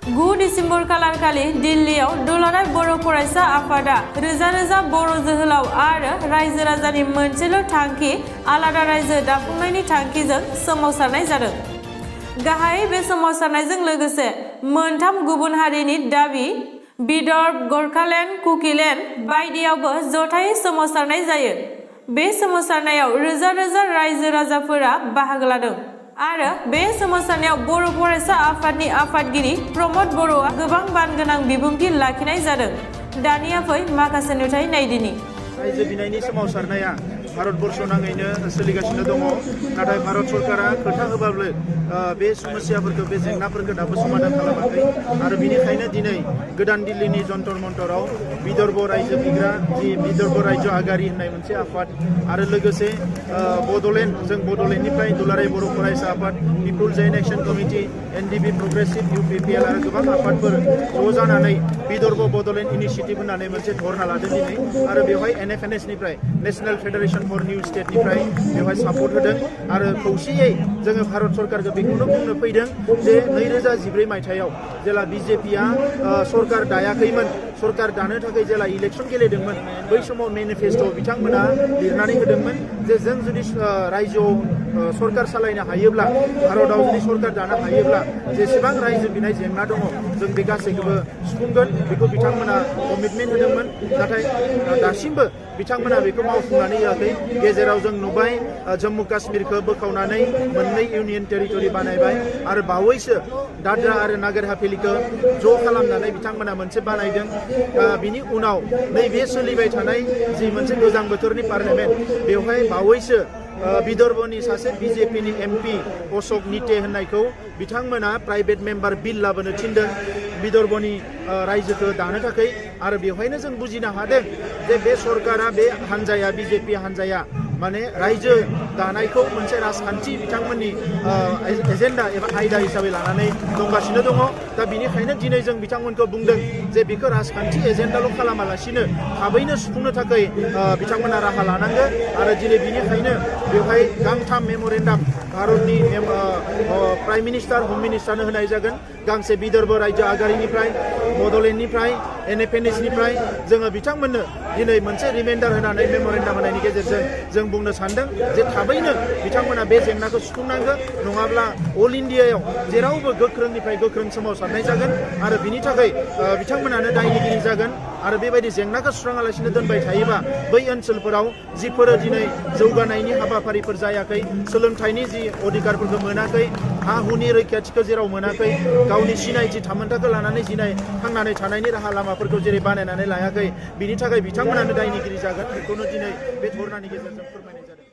9 December खालारखालि दिल्लीयाव दुलाराय बर' फरायसा आफादा रोजा रोजा बर' जोहोलाव आरो रायजो राजानि मोनसेल' थांखि आलादा रायजो दाफुंनायनि थांखिजों सोमावसारनाय जादों। गाहायै बे सोमावसारनायजों लोगोसे मोनथाम गुबुन हारिनि दाबि वहरब, गोरखालेण्ड, कुकिलेण्ड बायदियावबो जथायै सोमावसारनाय जायो। बे सोमावसारनायाव रोजा रोजा रायजो राजाफोरा बाहागो लादों आरो बे सोमावसारनायाव बर' फरायसा आफादनि आफादगिरि प्रमद बर'आ गोबां बानगोनां बिबुंथि लाखिनाय जादों। दानिया फै माखासे नुथाय नायदिनि। रायजो बिनायनि सोमावसारनाया भारतबर्ष नाङैनो सोलिगासिनो दङ। नाथाय भारत सरकारा खोथा होबाबो बे समस्याफोरखौ बे जेंनाफोरखौ दाबो समाधान खालामाखै आरो बिनिखायनो दिनै गोदान दिल्लीनि जन्तर मन्तराव विदर्भ रायजो बिग्रा जि विदर्भ रायजो आगारि होननाय मोनसे आफाद आरो लोगोसे बड'लेण्ड जों बड'लेण्डनिफ्राय दुलाराय बर' फरायसा आफाद people's joint action committee NDB progressive UPPL आरो गोबां आफादफोर ज' जानानै विदर्भ बड'लेण्ड इनिशिएटिभ होननानै मोनसे धरना लादों दिनै आरो बेवहाय एनएफएनएसनिफ्राय नेशनेल फेडारेशन फर निउ स्टेटनिफ्राय बेवहाय सापर्ट होदों आरो खौसेयै जोङो भारत सरकारखौ बेखौनो बुंनो फैदों जे 2014 मायथाइयाव जेला बिजेपिया सरकार दायाखैमोन सरकार दानो थाखाय जेला इलेक्शन गेलेदोंमोन बै समाव मेनिफेस्ट'आव बिथांमोना लिरनानै होदोंमोन जे जों जुदि रायजोआव सरकार सालायनो हायोब्ला भारतआव जुदि सरकार दानो हायोब्ला जेसेबां रायजो बिनाय जेंना दङ जों बे गासैखौबो सुफुंगोन बेखौ बिथांमोना कमिटमेन्ट होदोंमोन। नाथाय दासिमबो बिथांमोना बेखौ मावफुंनानै होआखै। गेजेराव जों नुबाय जम्मु काश्मीरखौ बोखावनानै मोननै इउनियन टेरिटरि बानायबाय आरो बावैसो दाद्रा आरो नागार हाभेलिखौ ज' खालामनानै बिथांमोना मोनसे बानायदों। बिनि उनाव नैबे सोलिबाय थानाय जि मोनसे गोजां बोथोरनि पार्लियामेन्ट बेवहाय बावैसो विदर्भनि सासे बिजेपिनि एमपि अशोक निटे होननायखौ बिथांमोना प्राइभेट मेम्बार बिल लाबोनो थिनदों विदर्भनि रायजोखौ दानो थाखाय आरो बेवहायनो जों बुजिनो हादों जे बे सरकारा बे हान्जाया बिजेपि हान्जाया माने रायजो दानायखौ मोनसे राजखान्थि बिथांमोननि एजेन्डा एबा आयदा हिसाबै लानानै दंगासिनो दङ। दा बिनिखायनो दिनै जों बिथांमोनखौ बुंदों जे बेखौ राजखान्थि एजेन्डाल' खालामालासिनो थाबैनो सुफुंनो थाखाय बिथांमोना राहा लानांगोन आरो दिनै बिनिखायनो बेवहाय गांथाम मेम'रेन्डाम भारतनि प्राइम मिनिस्टार हम मिनिस्टारनो होनाय जागोन। गांसे विदर्भ रायजो आगारिनिफ्राय बड'लेण्डनिफ्राय एनएफएनएसनिफ्राय जोङो बिथांमोननो दिनै मोनसे रिमाइन्डार होनानै मेम'रेन्डाम होनायनि गेजेरजों जों बुंनो सानदों जे थाबैनो बिथांमोना बे जेंनाखौ सुफुंनांगोन नङाब्ला अल इन्डियायाव जेरावबो गोख्रोंनिफ्राय गोख्रों सोमावसारनाय जागोन आरो बिनि थाखाय बिथांमोनानो दायनिगिरि जागोन आरो बेबायदि जेंनाखौ सुस्राङालासिनो दोनबाय थायोबा बै ओनसोलफोराव जिफोरो दिनै जौगानायनि हाबाफारिफोर जायाखै सोलोंथाइनि जि अधिकारफोरखौ मोनाखै हा हुनि रैखाथिखौ जेराव मोनाखै गावनि सिनायथि थामोन्थाखौ लानानै दिनै थांनानै थानायनि राहा लामाफोरखौ जेरै बानायनानै लायाखै बिनि थाखाय बिथांमोनानो दायनिगिरि जागोन बेखौनो दिनै बे धरनानि गेजेरजों फोरमायनाय जादों।